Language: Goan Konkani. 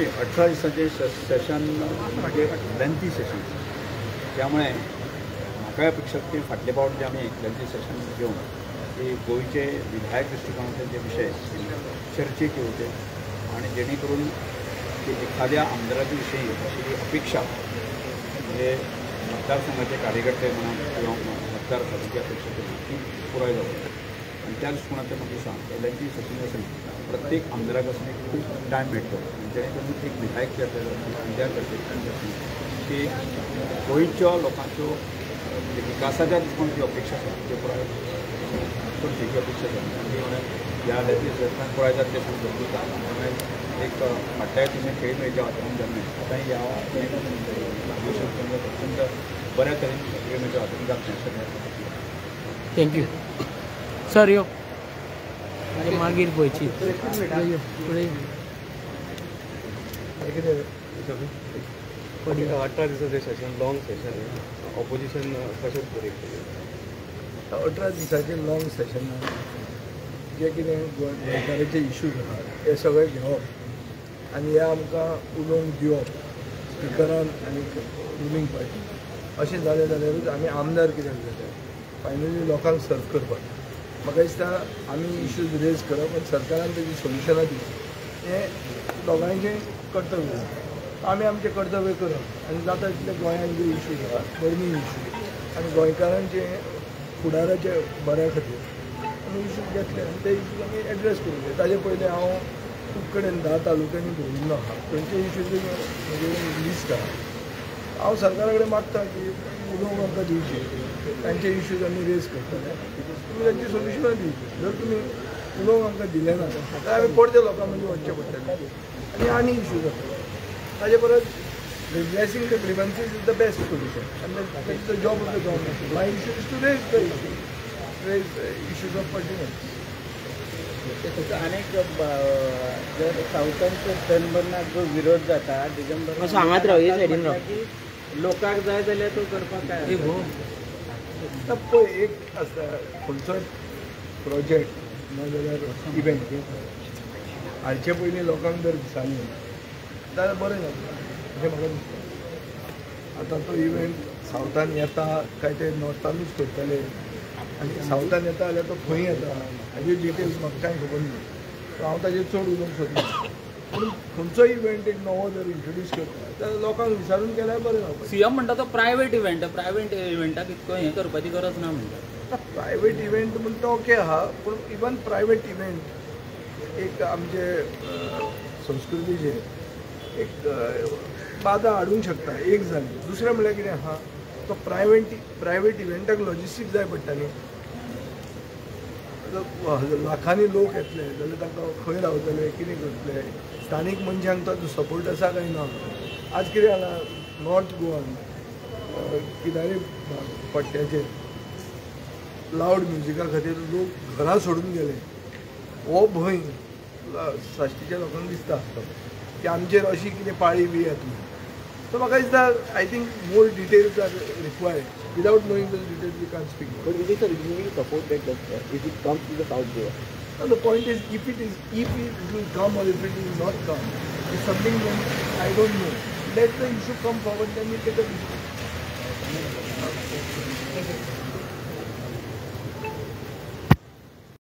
18 दिसांचे सेशन म्हणजे लेंथी सेशन, त्यामुळे म्हाका अपेक्षा की फाटले पावट जे आमी लेंथी सेशन घेवन की गोंयचे विधायक दृश्टिकोनांतले जे विशय चर्चेक येवचे आनी जेणे करून की एखाद्या आमदाराचे विशयी आशिल्ली अपेक्षा म्हणजे मतदारसंघाचे कार्यकर्ते म्हणा किंवा मतदार आसा तेंची अपेक्षा ती पुराय जावची आनी त्या दृश्टिकोनांतल्यान म्हाका दिसता लेंथी सेशन आसून प्रत्येक आमदाराक आसून एक खूब टायम मेळटलो जेणे करून एक विधायक चर्चा जातली आनी त्या चर्चेंतल्यान जातली की गोंयच्या लोकांच्यो म्हणजे विकासाच्या दृश्टिकोनाची अपेक्षा आसा त्यो पुराय करची ही अपेक्षा आसा आनी ती म्हणल्यार ह्या लेंथी सेशनान पुराय जातली अशें समजुता. त्यामुळे एक फाटल्या तुमी खेळमेळीचें वातावरण जाल्लें आतां ह्या अधिवेशन अत्यंत बऱ्या तरेन खेळमेळीचें वातावरण जातलें अशें. Thank you sir. यो मागीर पळयची. 18 दिसाचें सेशन, लॉंग सेशन, ऑपोजिशन कशें तरेन? 18 दिसाचें लॉंग सेशन जे कितें गोंयकाराचे इश्यूज आसा ते सगळे घेवप आनी हे आमकां उलोवंक दिवप स्पिकरान आनी रुलींग पार्टी अशें जालें जाल्यारूच आमी आमदार कित्याक जाले फायनली लोकांक सर्व करपाक. म्हाका दिसता आमी इश्यूज रेज करप आनी सरकारान तेजी सोल्युशनां दिवप हें दोगांयचें कर्तव्य आसा. आमी आमचें कर्तव्य करप आनी जाता तितले गोंयांत जे इश्यूज आसा बर्निंग इश्यूज आनी गोंयकारांचे फुडाराच्या बऱ्या खातीर आमी इश्यूज घेतले आनी ते इश्यूज आमी एड्रेस करूंक जाय. ताजे पयलीं हांव खूब कडेन 10 तालुक्यांनी भोंविल्लो आसा, थंयचे इश्यूज म्हजे लिस्ट आसा. हांव सरकारा कडेन मागता की उलोवंक आमकां दिवचें, तांचे इश्यूज आमी रेज करतले, तुमी तांची सोल्युशनां दिवचीं. जर तुमी उलोवंक आमकां दिलें ना जाल्यार आमी परते लोकां मदीं वचचें पडटलें आनी आनी इश्यूज जातले. ताजे परत redressing the grievances is the best solution and that's the job of the government. My issue is to raise the issue, raise issues of pertinence. अनेक जर सावथांचो सनबर्नाक जो विरोध जाता डिसेंबर हांगात राव, हे सायडीन राव, की लोकांक जाय जाल्यार तो करपाक काय? पळय एक आसता खंयचोय प्रोजेक्ट नाजाल्यार इव्हेंट हाडचे पयलीं लोकांक जर दिसांनी जाल्यार बरें जाता अशें म्हाका दिसता. आतां तो इव्हेंट सावथान येता काय ते नॉर्थानूच करतले आनी सावथान येता जाल्यार तो खंय येता हाजे डिटेल्स म्हाका कांय खबर ना, सो हांव ताजेर चड उलोवंक सोदना. पूण खंयचोय इव्हेंट एक नवो जर इंट्रोड्यूस करता जाल्यार लोकांक विचारून केल्यार बरें जावपाचें. सीएम म्हणटा तो प्रायवेट इव्हेंट, प्रायवेट इव्हेंटाक इतको हें करपाची गरज ना म्हणटा. प्रायवेट इव्हेंट म्हणटा ओके आहा, पूण इवन प्रायवेट इव्हेंट एक आमचे संस्कृतीचेर एक बादा हाडूंक शकता. एक जाली. दुसरें म्हणल्यार कितें आहा, तो प्रायवेट इव्हेंटाक लॉजिस्टीक जाय पडटा न्ही. लाखांनी लोक येतले जाल्यार तांकां खंय रावतले, कितें करतले, स्थानीक मनशांक ताचो सपोर्ट आसा काय ना. आज कितें जालां नॉर्थ गोवान किनारी पट्ट्याचेर लावड म्युजिका खातीर लोक घरां सोडून गेले. हो भंय साश्टीच्या लोकांक दिसता की आमचेर अशी कितें पाळी बी येतली. सो म्हाका दिसता I think more details are required. Without knowing those details we can't speak. But Vijay sir, you will support that if it comes to the South Goa? No, the point is if it will come or if it will not come, it's something that I don't know. Let the issue come forward, then we take a decision.